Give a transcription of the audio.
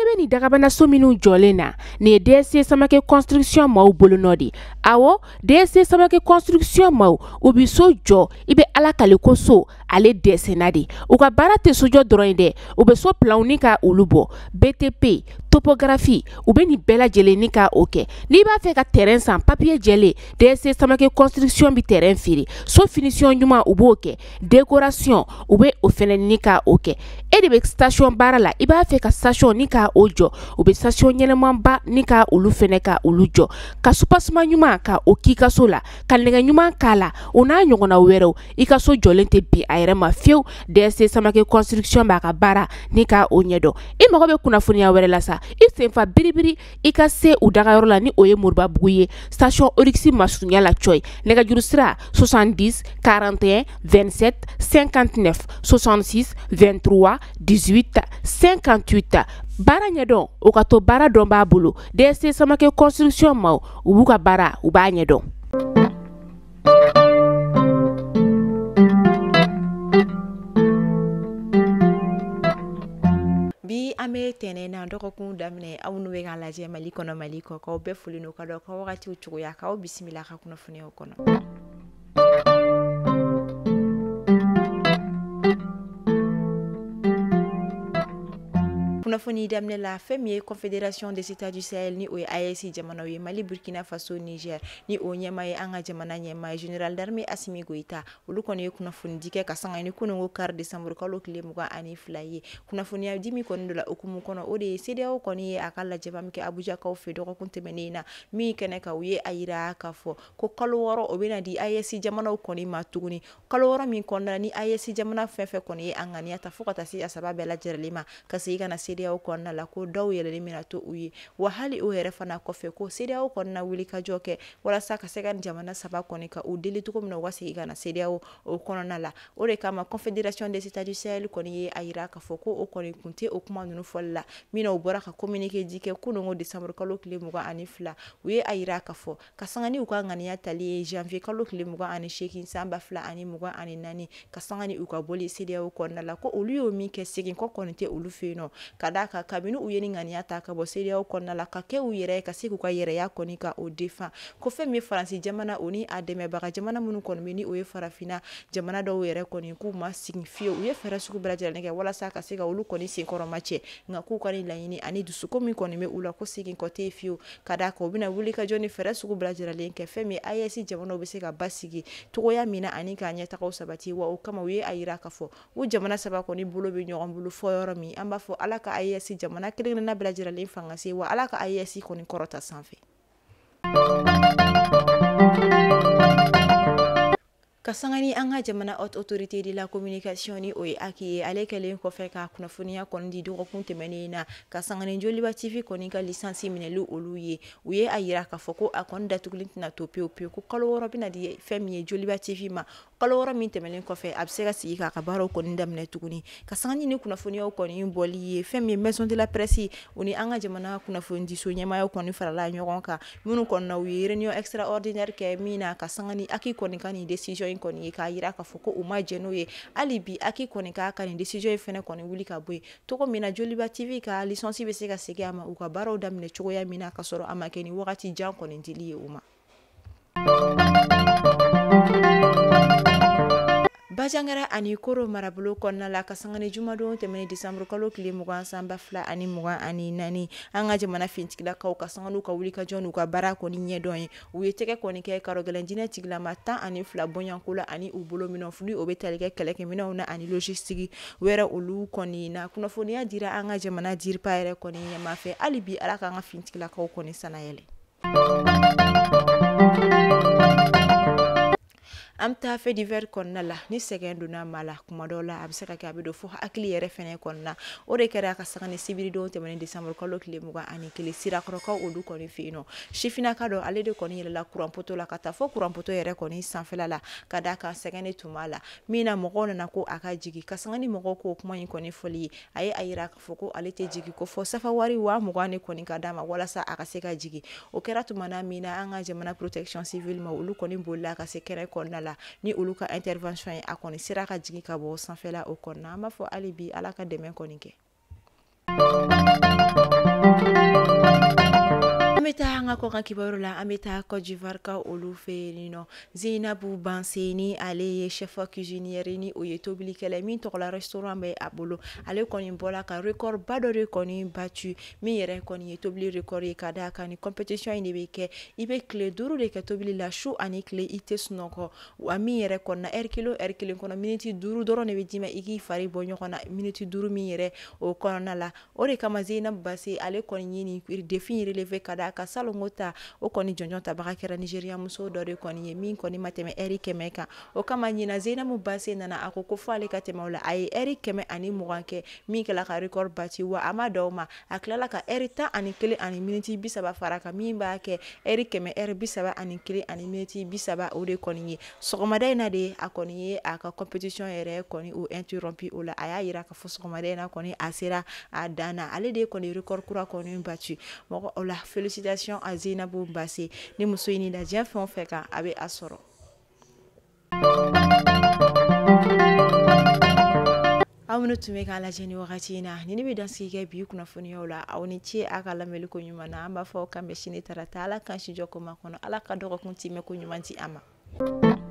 ɲɛ bɛ nin dagabanaso minnu jɔlen na, nin ye DSC Samake Construction maaw bolonɔ de. Awɔ, DSC Samake Construction maaw, u bi so jɔ, i bɛ Ala kale ko so ale dɛsɛnna de. U ka baara tɛ sojɔ dɔrɔn ye dɛ, u bɛ so planw ni ka olu bɔ, BTP, topographie, u bɛ nin bɛɛ lajɛlen ni ka o kɛ. N'i b'a fɛ ka terrain san, papier jɛlen, DSC Samake Construction bi terrain feere. So finition ɲuman, u b'o kɛ, décoration, u bɛ o fɛnɛ ni ka o kɛ. E de bɛ station baara la, i b'a fɛ ka station ni ka o jɔ, u bɛ station ɲɛnɛmanba ni ka olu fɛnɛ ka olu jɔ, ka soubassement ɲuman ka o k'i ka so la, ka nɛgɛ ɲuman k'a la, o n'a ɲɔgɔnna wɛrɛw. I ka so jɔlen tɛ bin a yɛrɛ ma fiyewu. DSC Samake Construction b'a ka baara ni ka o ɲɛdɔn. I mago bɛ kunnafoniya wɛrɛ la sa, i senfa biribiri i ka se u dagayɔrɔ la, ni o ye Moribabugu ye, station Oryx masurunya la cɔyi. Nɛgɛjuru sira 70 41 27 59 66 23 18 58. Baara ɲɛdɔn, o ka to baara dɔn b'a bolo. DSC Samake Construction maaw, u b'u ka baara, u b'a ɲɛdɔn. Bi an bɛ tɛnɛn na dɔgɔkun daminɛ, aw minnu bɛ k'an lajɛ Mali kɔnɔ, Mali kɔ, k'aw bɛɛ foli n'o ka dɔn ka wagatiw cogoya, k'aw bisimila ka kunnafoniyaw kɔnɔ. Kunnafoni daminɛ la, fɛn min ye Confédération des États du Sahel ni o ye AES jamanaw ye, Mali, Burkina Faso, Niger, ni o ɲɛmaa ye an ka jamana ɲɛmaa ye Général d'armée Assimi Goïta, olu kɔni ye kunnafoni di kɛ ka sanga ni kununko kari décembre kalo tile 22 ye. Kunnafoniya di min kɔni dɔ la hukumu kɔnɔ, o de ye CEDEAO kɔni ye a ka lajɛba min kɛ Abujakaw fɛ dɔgɔkun tɛmɛnen na, min kɛnɛ kan u ye a yira k'a fɔ ko kalo 6 o bɛna di AES jamanaw kɔni ma tuguni. Kalo 6 min kɔnɔna ni AES jamana fɛn fɛn kɔni ye a ŋaniya ta fo ka taa se a 3 bɛɛ lajɛlen ma ka segin ka na CEDEAO kɔnɔna la, ko daw yɛlɛlen bɛna to u ye. Wa hali o yɛrɛ fana kɔfɛ, ko CEDEAO kɔnɔna wuli ka jɔ kɛ walasa ka se ka jamana 3 kɔni ka u deli cogo min na u ka segin ka na CEDEAO o kɔnɔna la. O de kama Confédération des États du Sahel kɔni ye a yira k'a fɔ ko o kɔni kun tɛ o kuma ninnu fɔli la, min na u bɔra ka communiqué di kɛ kununko décembre kalo tile 22. U ye a yira k'a fɔ ka sanga ni u ka ŋaniya tali ye janvier kalo tile 28 san 2024, ka sanga ni u ka bɔli CEDEAO kɔnɔna la, ko olu y'o min kɛ segin kɔ kɔni tɛ olu fɛ yen nɔ. Ka d'a kan kabini u ye ni ŋaniya ta ka bɔ CEDEAO kɔnɔna la ka kɛ u yɛrɛ ye, ka se k'u ka yɛrɛya kɔni ka o défend, ko fɛn min ye Faransi jamana o ni a dɛmɛbaga jamana minnu kɔni bɛ ni o ye farafinna jamana dɔw yɛrɛ kɔni, k'u ma sigi fiyewu. U ye fɛɛrɛ sugu bɛɛ lajɛlen kɛ walasa ka se ka olu kɔni senkɔrɔma cɛ, nka k'u ka nin laɲini ani dusukun min kɔni bɛ u la, ko segin kɔ tɛ fiyewu. Ka d'a kan u bɛna wuli ka jɔ ni fɛɛrɛ sugu bɛɛ lajɛlen kɛ fɛn min AES jamanaw bɛ se ka basigi cogoya min na ani k'a ɲɛtagaw sabati. Wa o kama u ye a yira k'a fɔ u jamana 3 kɔni bolo bɛ ɲɔgɔn bolo fɔ yɔrɔ min, an b'a fɔ Ala ka AES jamana kelen-kelenna bɛɛ lajɛlen fanga se, wa Ala ka AES kɔni kɔrɔta sanfɛ. Ka sanga ni an ka jamana haute autorité de la communication ni o ye AQUI ye, ale kɛlen kɔfɛ ka kunnafoniya kɔni di dɔgɔkun tɛmɛnen na, ka sanga ni Joliba TV kɔni ka licence minɛli olu ye, u ye a yira k'a fɔ ko a kɔni datugulen tɛna to pewu pewu, ko kalo 6 bɛna di fɛn min ye Joliba TV ma. Kalo 6 min tɛmɛnen kɔfɛ, a bɛ se ka sigi k'a ka baaraw kɔni daminɛ tuguni. Ka sanga ni kunnafoniyaw kɔni bɔli ye, fɛn min ye maison de la presse o ni an ka jamana kunnafonidiso ɲɛmaayaw kɔni farala ɲɔgɔn kan, minnu kɔni na u ye réunion extraordinaire kɛ min na ka sanga ni AQUI kɔni ka nin décision in kɔni ye, k'a yira k'a fɔ ko u ma jɛn n'o ye. Hali bi AQUI kɔni k'a ka nin décision in fɛnɛ kɔni wuli ka bɔ yen cogo min na Joliba TV ka licence bɛ se ka segin a ma, u ka baaraw daminɛ cogoya min na, ka sɔrɔ a ma kɛ ni wagati jan kɔni dili ye u ma. Bajangara ani Koro marabolo kɔnɔna la, ka sanga ni jumadon tɛmɛnen décembre kalo tile 20 san 2024, an ka jamana finitigilakaw ka sanga n'u ka wuli ka jɔ n'u ka baara kɔni ɲɛdɔn ye, u ye tɛgɛ kɔni kɛ karɔgɛlɛn jinɛ tigilama 12 bɔɲɔgɔnko la ani u bolo minɛnw, ni o bɛ tali kɛ kɛlɛkɛminɛnw na ani logistique wɛrɛ olu kɔni na. Kunnafoniya dira an ka jamana DIRPA yɛrɛ kɔni ɲɛmaa fɛ. Hali bi Ala k'an ka finitigilakaw kɔni sanayɛlɛ. An bɛ taa fait divers kɔnɔna la, ni sɛgɛn donna maa la kuma dɔw la, a bɛ se ka kɛ a bɛ don fo hakili yɛrɛ fɛnɛ kɔnɔna. O de kɛra ka sanga ni sibiridon tɛmɛnen décembre kalo tile 21 Sirakɔrɔkaw olu kɔni fɛ yen nɔ. Sifinnaka dɔ ale de kɔni yɛlɛla kuran poto la ka taa fo kuran poto yɛrɛ kɔni sanfɛla la, ka d'a kan sɛgɛn de tun b'a la, min na mɔgɔw nana ko a ka jigin. Ka sanga ni mɔgɔw k'o kuma in kɔni fɔli ye, a ye a yira k'a fɔ ko ale tɛ jigin ko fɔ safa wari 20,000 de kɔni ka d'a ma walasa a ka se ka jigin. O kɛra tuma na min na an ka jamana protection civile ma, olu kɔni bolila ka se kɛnɛ kɔnɔna la ni olu ka intervention ye, a kɔni sera ka jigin ka bɔ sanfɛla o kɔnɔna. An b'a fɔ hali bi Ala ka dɛmɛ kɔni kɛ. An ka kɔkan kibaru la, an bɛ taa Côte d'Ivoire ka olu fɛ yen nɔ. Zeyinabu Banse, ni ale ye chef cuisinière, ni o ye tobilikɛla min tɔgɔla restaurant bɛ a bolo, ale kɔni bɔra ka record ba dɔ de kɔni battu, min yɛrɛ kɔni ye tobili record ye. Ka d'a kan, ni compétition in de bɛ kɛ, i bɛ tile 5 de kɛ tobili la, su ani tile, i tɛ sunɔgɔ. Wa min yɛrɛ kɔnɔna, heure kelen, heure kelen kɔnɔ, miniti 5 dɔrɔn de bɛ d'i ma i k'i fari bɔ ɲɔgɔn na, miniti 5 min yɛrɛ o kɔnɔna la. O de kama Zeyinabu Base, ale kɔni ye nin défi in relevé. Ka d'a kan, salongo ta, o kɔni jɔnjɔn tabaga kɛra Nigéria muso dɔ de kɔni ye, min kɔni ma tɛmɛ heure 100 kan. O kama ɲina, Zeyinabu Base nana, a ko ko fo ale ka tɛmɛ o la. A ye heure 120 kɛ, min kɛla ka record battu. Wa a ma dan o ma, a tilala ka heure 11 ani miniti 30 fara kan, min b'a kɛ heure 100 heure 31 ani miniti 30. O de kɔni ye sɔgɔmada in na de, a kɔni ye a ka compétition yɛrɛ kɔni o interrompu. O la, a y'a yira k'a fɔ sɔgɔmada in na kɔni, a sera a dan na. Ale de kɔni record kura kɔni battu mɔgɔ o la. Félicitation à Zeyinabu Base. Ni muso in da diɲɛ fɛn o fɛn kan, a bɛ a sɔrɔ. Aw minnu tun bɛ k'a lajɛ ni wagati in na, ni ne bɛ dansigi kɛ bi kunnafoniyaw la. Aw ni ce a ka lamɛnli ko ɲuman na. An b'a fɔ k'an bɛ sini tarata. Ala k'an si jɔ ko ma kɔnɔ, Ala ka dɔgɔkun timɛ ko ɲuman di an ma.